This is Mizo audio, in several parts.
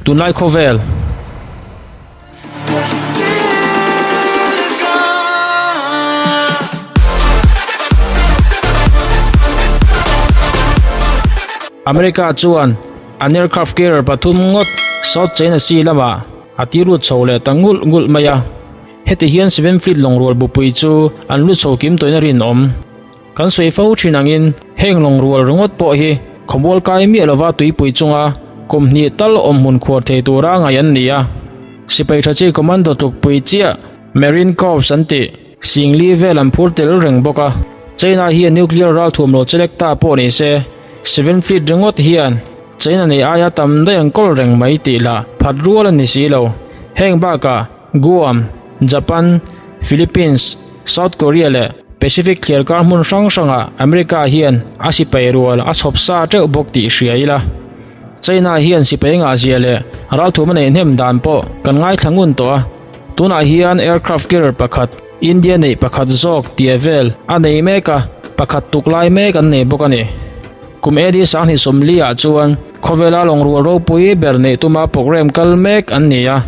Tunlai khawvel. America chuan an aircraft carrier pathum ngawt South China Sea lamah a ti lut chho leh ta ngulh ngulh mai a. Heti hian Seven Fleet lawngrual bupui chu an lut chho kim tawhin a rinawm. Kan sawi fo thin angin heng lawngrual ringawt pawh hi khawmual kai miah lova tuipui chunga kum hnih tal awm hmun khuar thei tura ngaih an ni a. Sipai tha chi commando tlukpui chiah Marine Corps an tih Singli vel an phur tel reng bawk a. China hian nuclear ralthuam lo chelek ta pawh ni se, Seven Fleet ringawt hian China nei aia tam daih an kawl reng mai tih lah phat rual a ni si lo. Heng bakah Guam, Japan, Philippines, South Korea leh Pacific thliarkar hmun hrang hrangah America hian a sipai rual a chhawp sa teuh bawk tih hria ila. China hian sipai ngahzia leh ralthum a neih hnem dan pawh kan ngaithla ngun tawh a, tunah hian aircraft carrier pakhat, India neih pakhat zawk tia vel a nei mek a, pakhat tuk lai mek an nei bawk a ni. Kum AD 2040 ah chuan khawvela lawngrual ropui ber neih tuma program kal mek an ni a.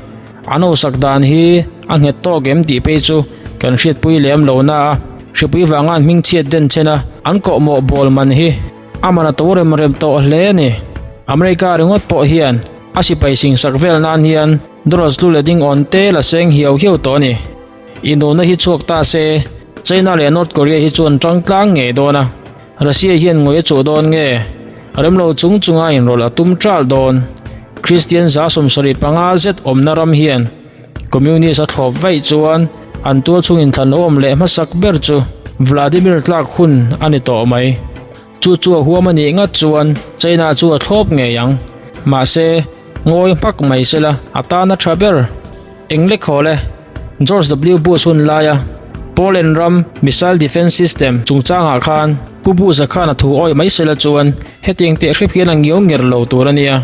An hausak dan hi a nghet tawk em tih phei chu kan hriatpui lem lo na a, hripui vanga an hmingchhiat den chen a, an kawhmawh bawl man hi a man a to rem rem tawh hle a ni. America ringawt pawh hian a sipai singsak vel nan hian dollars lu leh ding awn te la seng hiau hiau tawh a ni. Indona hi chhuak ta se, China leh North Korea hi chuan tang tlang ngei dawn a, Russia hian ngawi a chuh dawn nge? Remlo chung chunga inrawlh a tum ṭal dawn. Kristian 75 zet awmna ram hian Communist a thlawp vaih chuan an tual chhung inthlan lo awm leh hmasak ber chu Vladimir tlak hun a ni tawh mai. Chu chu a huam a nih ngat chuan China chu a thlawp ngei ang. Mahse, ngawi hmak mai sela a tan a ṭha ber. Englek haw le, George W Bush hun laia Poland ram missile defence system chungchangah khan Pu Bush-a khan a thu awih mai sela chuan hetiang teh hrep hian a ngiau nger lo tur a nia.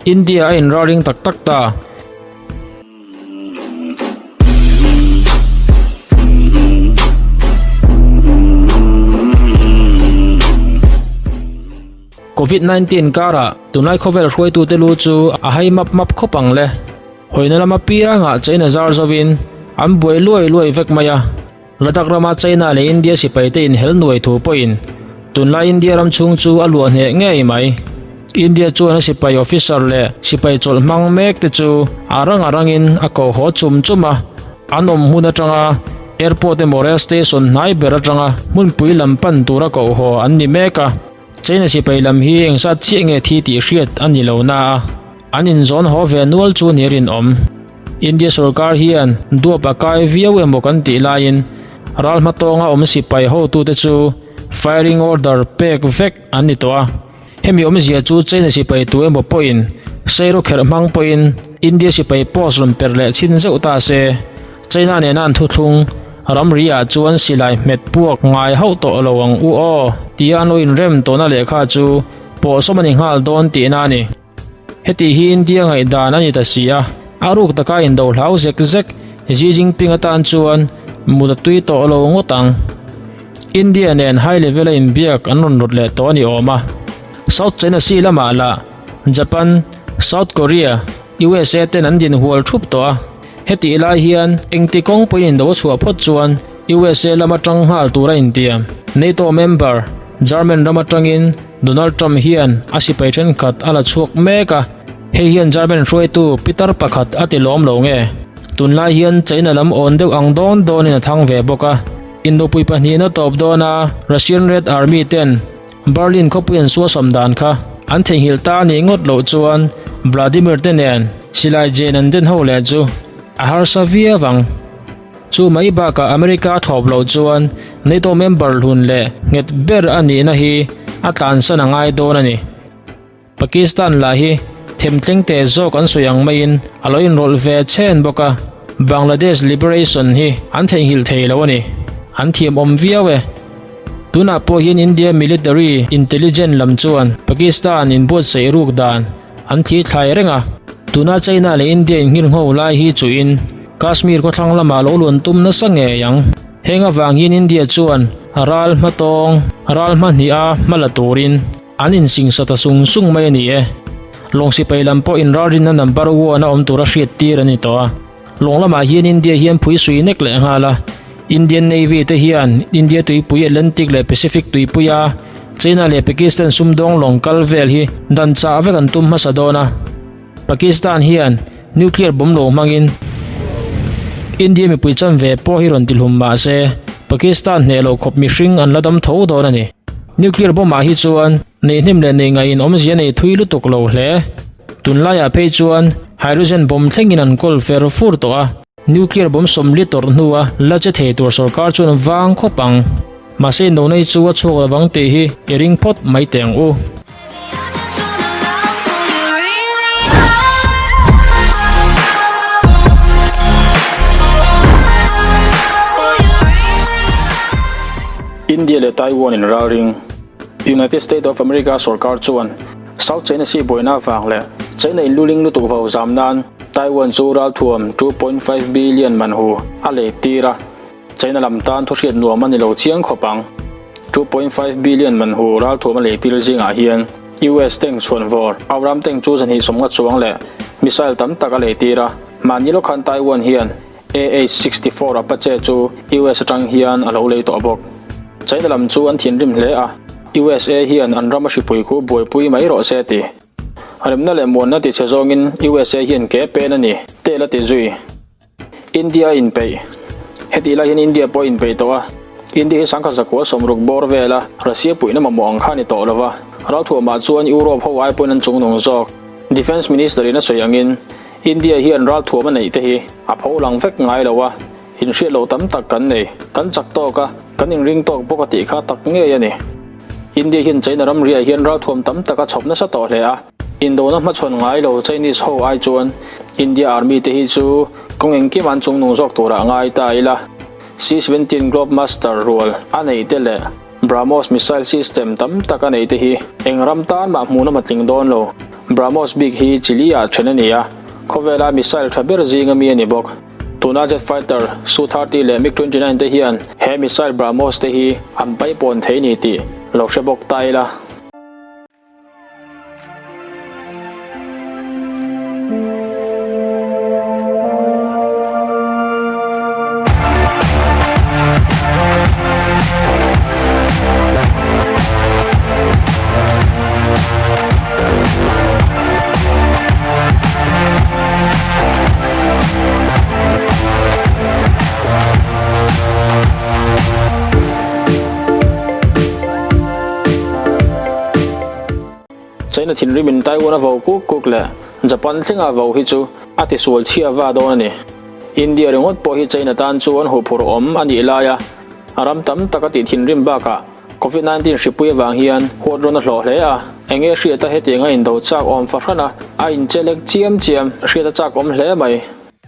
India a inralring tak tak ta. Covid 19 karah tunlai khawvel hruaitute lu chu a hai map map khawp ang le. Hawina lama piangah China zar zovin an buai luai luai vek mai a. Ladakh rama China leh India sipaite inhel nuai thu pawhin tunlai India ram chhung chu a luah hneh ngei mai. India chuan a sipai officer leh sipai chawlh hmang mek te chu a rang a rangin a ko haw chum chum a. An awm hmun atanga airport emaw rail station hnai ber atanga hmunpui lam pan tura koh haw an ni mek a. China sipai lam hi engzat chiah nge thi tih hriat a ni lo na a, an inzawn haw ve nual chu ni rinawm. India sorkar hian duap a kai viau emaw kan tih laiin ral hmatawnga awm sipai hotute chu firing order pek vek an ni tawh a. Hemi awmzia chu China sipai tu emaw pawhin seiru kherh hmang pawhin India sipai post rawn per leh chhin zeuh ta se, China nena an thuthlung ramri ah chuan silai hmet puak ngai hauh tawh lo ang u aw tia an lo inrem tawhna lehkha chu pawhsawm a ni nghal dawn tihna a ni. Heti hi India ngaihdan a ni ta si a, a ruk taka indo hlau zek zek Xi Jinping atan chuan mut a tui tawh lo ngawt ang. India nen high level a inbiak an rawn rawt leh tawh a ni awm a. South China Sea lamah lah Japan, South Korea, USA ten an din hual thup tawh a. Hetih lai hian engti kawng pawhin indo a chhuah phawt chuan USA lam atang nghal tur a intiam. NATO member German ram atangin Donald Trump hian a sipai thenkhat a la chhuak mek a, hei hian German hruaitu pitar pakhat a ti lawm lo nge? Tunlai hian China lam awn deuh ang dawn dawnin a thang ve bawk a, Indopui pahnihna tawp dawna Russian Red Army ten Berlin khawpui an suasam dan kha an theihnghilh ta a nih ngawt loh chuan Vladimir te nen silai jen an den ho leh chu a harsa viau ang. Chu mai bakah America a thlawp loh chuan NATO member hlun leh nghet ber a nihna hi a tlansan a ngai dawn a ni. Pakistan lah hi themtleng te zawk an sawi ang maiin a lo inrawlh ve chhen bawk a, Bangladesh Liberation hi an theihnghilh thei lo a ni. An thiamawm viau e. Tunah pawh hian India military intelligence lam chuan Pakistan inbuatsaih ruk dan an thli thlai reng a. Tuna China leh India inngirngho lai hi chuhin Kashmir khawthlang lamah lo luan tum nasa ngei ang. Heng avang hian India chuan ral hmatawng, ral hmahnih a hma la turin, An insingsa ta sung sung mai a ni e. Lawng sipai lam pawh inralrinna number one a awm tura hriattir a ni tawh a. Lawng lamah hian India hian phui sui nek leh nghal a. Indian Navy te hian India tuipui Atlantic leh Pacific tuipuia China leh Pakistan sumdawng lawng kal vel hi dan chah vek an tum hmasa dawn a. Pakistan hian nuclear bomb lo hmangin India mipui chanve pawh hi rawn tihlum mah se Pakistan hneh loh khawp mihring an la dam tho dawn a ni. Nuclear bomb ah hi chuan neih hnem leh neih ngaih in awmzia nei thui lutuk lo hle. Tunlaiah phei chuan hydrogen bomb thlengin an kawl fer fur tawh a, nuclear bomb sawmli tawrh hnua la che thei tur sorkar chuan vang khawp ang. Mahse indona hi chu a chhuak lovang tih hi i ring phawt mai teh ang u. India leh Taiwan in ralring United States of America sorkar chuan South China Sea buaina avang leh China in luling lutuk vo zam nan Taiwan chu ralthuam 2.5 billion man hu a lei tir a. China lam tan thu hriat nuam a ni lo chiang khawp ang. 2.5 billion man hu ralthuam a lei tir zingah hian US tank chhuan vawr Abram tank chu zahnih sawmnga chuang leh missile tam tak a lei tir a. Mahni lawk khan Taiwan hian AH-64 Apache chu US atang hian a lo lei tawh bawk. China lam chu an thinrim hle a, USA hian an ram a hripui khu buaipui mai rawh se ti. Remna leh muanna tichhe zawngin USA hian ke pen a ni, tel a ti zui. India a inpeih. Hetih lai hian India pawh a inpeih tawh a, India hi sangkhat zakua sawmruk bawr vela Russia puihna mamawh ang kha a ni tawh lo va, ralthuamah chuan Europe ho ai pawhin an chungnung zawk. Defence Minister in a sawi angin India hian ralthuam a neih te hi a pho lang vek ngai lo a, inhriat loh tam tak kan nei. Kan chak tawk a, kan inring tawk bawk a tih kha tak ngei a ni. India hian China ramriah hian ralthuam tam tak a chhawp nasa tawh hle a. Indona hmachhawn ngai lo Chinese ho ai chuan India Army te hi chu kawng engkim an chungnung zawk turah ngai ta ila. C-17 Globemaster rual a nei te leh BrahMos missile system tam tak a nei te hi eng ram tan mah hmuhna matling dawn lo. BrahMos bik hi Chile ah then a ni a, khawvela missile tha ber zinga mi a ni bawk. Tuna jet fighter Su-30 leh MiG-29 te hian he missile BrahMos te hi an paipawn thei ni tih lo hre bawk ta ila. China thinrim in Taiwan a vo kuk kuk leh Japan thlenga vo hi chu a tisual chhia va dawn a ni. India ringawt pawh hi China tan chuan huphurh awm a nih laia a ram tam tak a tih thinrim bakah Covid 19 hripui avang hian huat rawn a hlawh hle a, enge hriata hetianga indo chak awm fahran a, a inchelek chiam chiam hriat a chak awm hle mai.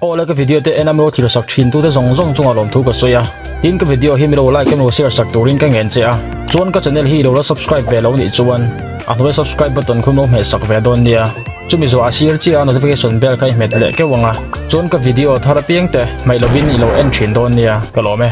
Aw le ka video te en a milo thlir sak thin tute zawng zawng chungah lawmthu ka sawi a, tin ka video hi milo like emaw share sak turin ka ngen che a, chuan ka channel hi ilo la subscribe ve lo nih chuan a hnuai subscribe button khu milo hmeh sak ve dawn nia, chumi zawh a sir chiah a notification bell kha i hmet leh keuh ang a, chuan ka video thar apiang te hmaih lovin ilo en thin dawn nia ka lawm e.